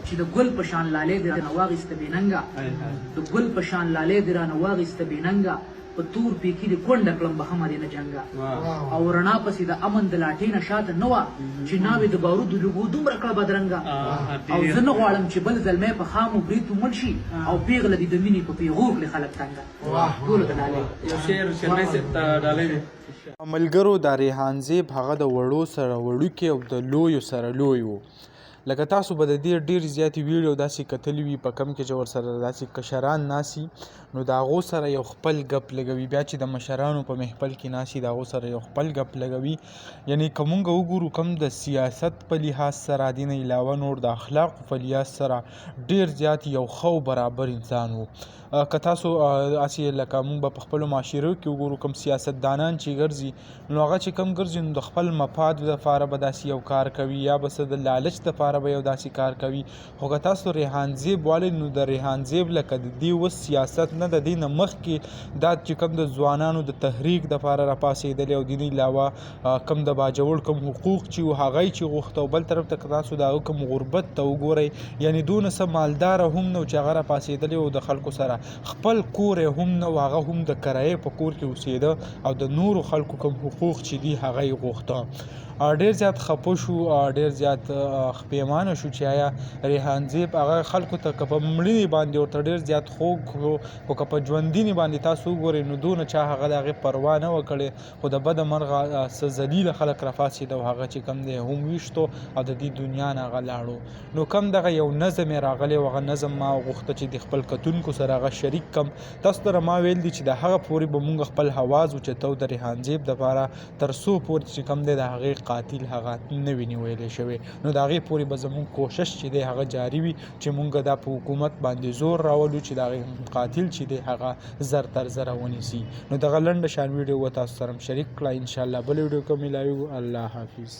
چې د ګل په شان لالې دې رانه واغیسته بې ننګه، د ګل په شان لالې دې رانه واغیسته بې ننګه، په تور پیکي دې کونډه کړم بخمه دې نه جنګه. او رڼا پسې د امن د لاټې نه شاته نه وه چې ناوې د بارودو لوګو دومره کړه بدرنګه. او زه نه غواړم چې بل زلمی په خامو بریتو مړ شي او پیغله دې د مینې په پیغور کړي خلک تنګه. ټولو ته ډالۍ. یو شعر شرمې صاحب ته ډالۍ دی. ملګرو دا ریحان زیب هغه د وړو سره وړوکی او د لویو سره لوی وو. لکه تاسو به د دې ډېر زیاتې ویډیو داسې کتلې وي په کم کې چې ورسره داسې کشران ناسي نو د هغو سره یو خپل ګپ لګوي، بیا چې د مشرانو په محفل کې ناسي د هغو سره یو خپل ګپ لګوي. یعنی که مونږ وګورو کوم د سیاست په لحاظ سره، دې نه علاوه نور د اخلاقو په لحاظ سره ډېر زیات یو ښه او برابر انسان وو. که تاسو هسې لکه مونږ به په خپلو معاشرو کې وګورو کوم سیاستدانان چې ګرځي نو هغه چې کوم ګرځي نو د خپل مفاد لپاره به داسې یو کار کوي یا به څه د لالچ لپاره به یو داسې کار کوي. خو که تاسو ریحان زیب والئ نو د ریحان زیب لکه د دې اوس سیاست نه، د دې نه مخکې دا چې کوم د ځوانانو د تحریک لپاره راپاڅېدلی او د دې علاوه کوم د باجوړ کوم حقوق چې وو هغه یې چې غوښته. او بل طرف ته که تاسو د هغه کوم غربت ته وګورئ یعنې دونه څه مالدار هم نه و چې هغه راپاڅېدلی او د خلکو سره خپل کور یې هم نه و، هغه هم د کرایې په کور کې اوسېده او د نورو خلکو کوم حقوق چې دي هغه یې غوښته. ډېر زیات خپه شو، ډېر زیات خپېمانه شو چې آیا ریحان زیب هغه خلکو ته که په مړینې باندې ورته ډېر زیات خوږ شو، خو که په ژوندینې باندې تاسو وګورئ نو دونه چا هغه د هغې پروا نه وه کړې. خو د بده مرغه څه ذلیله خلک راپاڅېده او هغه چې کوم دی هم ویشتو او د دې دنیا نه هغه لاړو. نو کوم دغه یو نظم یې راغلی او هغه نظم ما غوښته چې د خپل کتونکو سره هغه شریک کم. تاسو ته ما ویل دي چې د هغه پورې به مونږ خپل هواز اوچتو د ریحان زیب دپاره تر څو پورې چې کوم دی د هغې قاتل هغه نه وي نیولی شوی، نو د هغې پورې به زمونږ کوشش چې دی هغه جاري وي چې مونږ دا په حکومت باندې زور راولو چې د هغې قاتل چې دی هغه زر تر زره ونیسي. نو دغه لنډه شان ویډیو و تاسو سره شریک کړه. ان شاء الله بل ویډیو کې ملاویږو. الله حافظ.